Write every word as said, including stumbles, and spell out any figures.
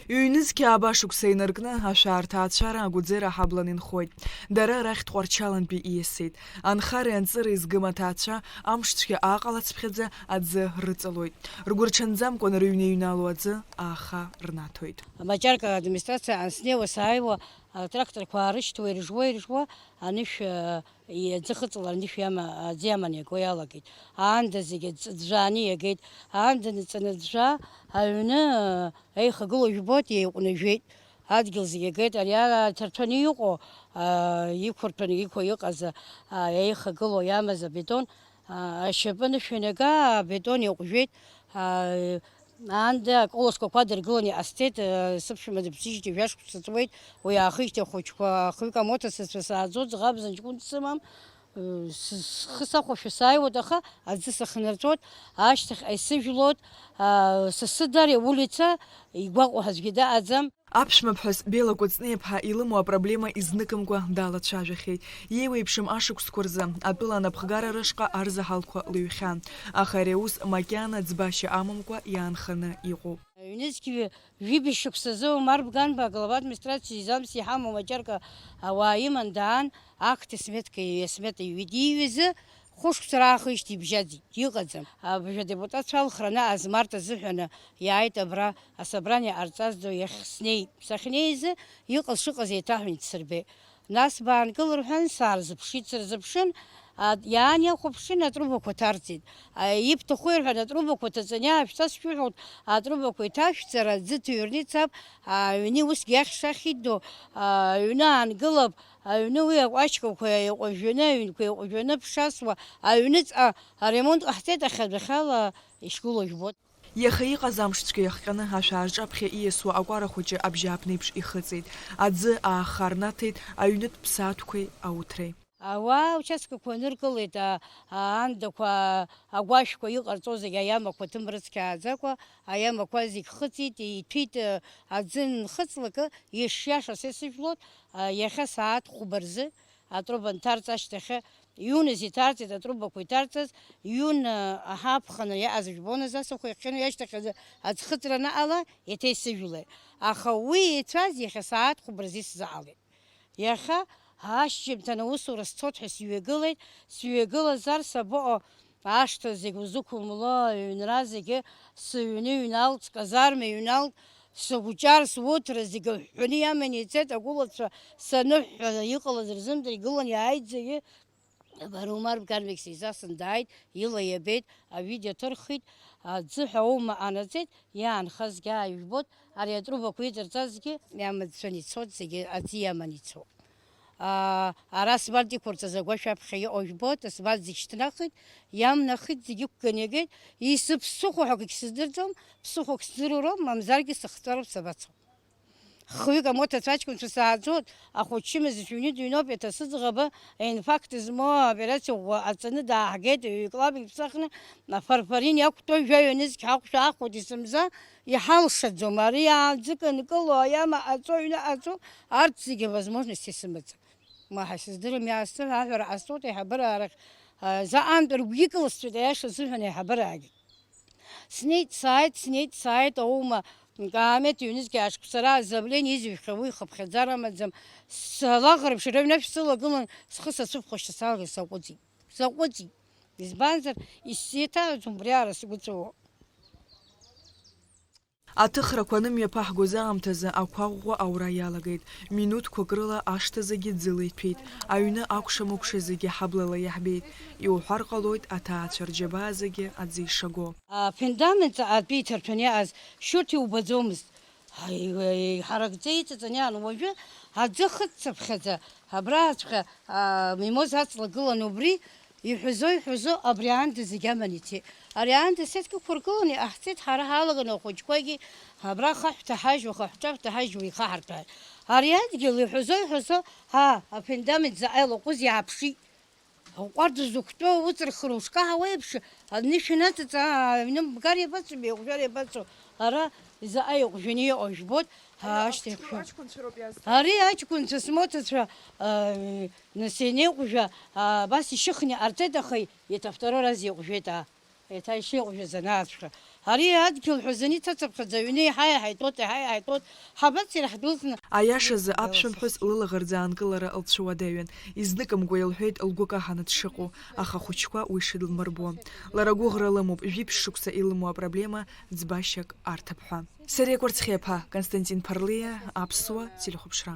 Ҩнызқьи ааба шықәса инаркны, ашәаа рҭаацәара Агәыӡера аҳаблан инхоит. Дара арахь Тҟәарчалантәи ииасит. Анхареи анҵыреи згым аҭаацәа, амшцәгьа ааҟалацыԥхьаӡа аӡы рыҵалоит. Ргәырҽанӡамкәан рыҩны иҩналоу аӡы ааха рнаҭоит. Амаҷарка администрациа анснеиуа, сааиуа, атракторқәа аарышьҭуа, иржуа, иржуа, анышә, э, аӡы хыҵалараны ишәиама, аӡы иаманы иаго иалагеит. Аанда зегьы ҵ-, ӡәӡәааны иагеит. Аанда ҵаны ӡәӡәа аҩны, э, еихагылоу жәбоит, еиҟәнажәеит. Адгьыл зегьы агеит, ари ара ҭарҭәаны иҟоу, э, иқәырҭәаны иқәу иҟаз, э, еихагылоу иамаз абетон, э, ашьапы анышә ианага, абетон еиҟәжәеит. Э, Аанда аколосқәа дыргыланы иҟасҵеит, сыԥшәма дыԥсыжьҭеи жәашықәса ҵуеит, уи аахижьҭеи ахәыҷқәа хҩык амоҭа сыцәа сааӡо, ӡӷаб зынҷкәын дсымам, с-, схы сахәошәа сааиуеит, аха аӡы сыхнарҵәоит, ашьҭахьҟа исыжәлоит, сасыдар иулица игәаҟуа ҳазгьы даҟаӡам. Аԥшәмаԥҳәыс Бела Кәыҵниаԥҳа илымоу апроблема изныкымкәа далацәажәахьеит. Иеиуеиԥшым ашықәсқәа рзы атәыла анапхгара рышҟа арзаҳалқәа лыҩхьан, аха ари аус макьана ӡбашьа амамкәа иаанханы иҟоуп. Ҩнызқьҩы жәибжь шықәсазы Омар Бганба аглава администрациа изамс иҳамоу маҷарка ауаа иман даан, ақҭи сметкеи, асмета иҩит. Иҩызы хәышықәса раахижьҭеи ибжьаӡит, иҟаӡам. Абыржә адепутатцәа алхра анааз март азыҳәаны иааит абра асобрание ҟарҵаз ду иахь снеит. Сахьнеизы, иҟаз шыҟаз еиҭаҳәа ицсырбеит. Нас баангыл рҳәан, саарзыԥшит, сырзыԥшын, а, иаан иахәаԥшын, атрубақәа ҭарҵеит. А, ибҭаху ирҳәан, атрубақәа ҭаҵаны иаашәҵа сшәыҳәоит, атрубақәа иҭашәҵар, аӡы ҭыҩрны ицап, аҩны усгьы иахьшахьидо, аҩны аангылап, аҩны уи акәашькақәа еиҟәыжәжәаны, аҩнқәа еиҟәыжәжәаны ԥшасуа, аҩныҵҟа аремонт ҟаҳҵеит, ахьадәахьала ишгылоу жәбоит. Иаха иҟаз амшцәгьа иахҟьаны ашәаа рҿаԥхьа ииасуа акәара хәыҷы абжьааԥнеиԥш ихыҵит. Аӡы ааха рнаҭеит аҩнытә ԥсаатәқәеи ауҭреи. Ауаа аучасткақәа ныркылеит, а, аандақәа, агәашәқәа иҟарҵо зегь аиамақәа ҭымрыцқьааӡакәа, аиамақәа зегь хыҵит, иҭәит, а, аӡы нхыҵлакы, ишиашаз са исыжәлоит, а, иахьа сааҭ хәба рзы атруба нҭарҵ ашьҭахьы, иуныз иҭарҵеит, атрубақәа иҭарҵаз, иун, а, аҳа аԥхынра иаҟаз жәбон азы, асахә иахҟьаны иашьҭахь азы аӡхыҵра анаҟала, еиҭа исыжәлеит. Аха уи еицәаз иахьа сааҭ хәба рзы исзаҟалеит. Иахьа ашьжьымҭан аусура сцот ҳәа сҩагылеит, сҩагылазар сабаҟоу, ашҭа зегь узықәымло, аҩнра зегьы сыҩны иҩналт, сказарма иҩналт, сыгәҷар, суҭра зегь аҳәҳәаны иаманы ицеит, агәылацәа саныҳәҳәа иҟалаз рзымдыр игылан иааит зегьы. Абар Умар Бганбек сизасын дааит, ила иабеит, авидео ҭырхит, аӡы ҳәа аума анаӡеит, иаанхазгьы ааижәбоит, ари атрубақәа иҵарҵазгьы иамыцәан ицот, зегьы аӡы иаман ицо. Аа, ара асфальт иқәырҵаз агәашә аԥхьа иҟоу жәбоит, асфальт зегь шьҭнахит, иамнахит, зегь ықәганы игеит, исыԥсыхәо ҳәа акгьы сыздырӡом, ԥсыхәак сзыруроуп, мамзаргьы сыхҵәароуп, сабацо. Хҩык амоҭацәа аҷкәынцәа сааӡоит, ахәыҷ чымазаҩ ҩны дыҩноуп, иаҭа сыӡӷабы инфаркт змоу аоперациа ӷәӷәа аҵаны дааҳгеит, ҩ-клаб иԥсахны, афарфорин иақәтәоу жәаҩа нызқь ҳахәшә аахәоит, есымза иҳалшаӡом, ари аӡы кынкыло, аиама ҟаҵо, аҩны ҟаҵо, арҭ зегьы авозможность исымаӡам. Ма ҳа сыздырам, иаасзыҳәа аҳәара ҟасҵоит аиҳабыра арахь, а, заҟантә ргәы икылсҵоит, аиаша азыҳәан аиҳабыраагьы. Снеит, сааит, снеит, сааит, аума, Каамеҭ ҩнызқь ашықәсара азавление изыҩхьа уи хыԥхьаӡара амаӡам. Салаӷырԥшь рыҩнашә сылагылан, схы сацәыԥхашьа салгеит, саҟәыҵит. Саҟәыҵит. Избанзар, исзеиҭаҳәаӡом убри аара сгәы ҵәыуо. Аҭыхрақәа анымҩаԥаҳгоз аамҭазы ақәа ӷәӷәа аура иалагеит. Минуҭқәак рыла ашҭа зегьы ӡыла иҭәит. Аҩны акәша-мыкәша зегьы ҳаблала иаҳбеит. Иуҳәар ҟалоит, аҭаацәа рџьабаа зегьы аӡы ишаго. Афундамент ҵаҟатәи иҭарҭәаны иааз шьурҭ иубаӡомызт. Ҳа-, иҳаракӡа иҵаҵаны иаан, уажәы аӡы хыҵцыԥхьаӡа, абраҵәҟьа, а, Мимоза аҵла гылан, убри иҳәазо, иҳәазо, абри аанда зегь аман ицеит. Ари аанда сеҭк ықәыргыланы иҟаҳҵеит, ҳара ҳалаганы ахәыҷқәагьы абра хаҳә ҭаҳажьуа, хаҳәҿаҳә ҭаҳажьуа ихаҳартә ааит. Ари адгьыл иҳәазо, иҳәазо, ҳа, афундамент заҟа илаҟәыз иааԥшит. Аҟәардә зықәтәоу уҵырхыр ушкаҳауа еиԥш, анышә инаҵаҵа, аҩны мгар иабацо, меиҟәжәар иабацо? Ара заҟа иҟәжәаны иҟоу жәбоит, Ари ашьҭахь аҷкәын-, шәы-, аҷкәынцәа роуп иаазҭоу. Ари аҷкәынцәа смоҭацәа, а, нас ианеиҟәжәа, а, абас ишьыхны иҟарҵеит, аха еиҭа второй раз иҟәжәеит, а, еиҭа ишеиҟәжәаз анааҵәҟьа. Ари адгьыл ҳәа зыниҭацыԥхьаӡа аҩны еиҳа-еиҳа итәоит, еиҳа-еиҳа итәоит. Ҳабацеи ҳдәылҵны? Аиашазы, аԥшәымԥҳәыс лылаӷырӡ аанкылара лцәыуадаҩын. Изныкымкәа илҳәеит лгәы каҳаны дшыҟоу, аха ахәыҷқәа уи шыдлмырбо. Лара гәыӷра лымоуп, жәиԥшь шықәса илымоу апроблема ӡбашьак арҭап ҳәа. Сариа Кәарцхиаԥа, Константин Ԥарлиа, Аԥсуа телехәаԥшра.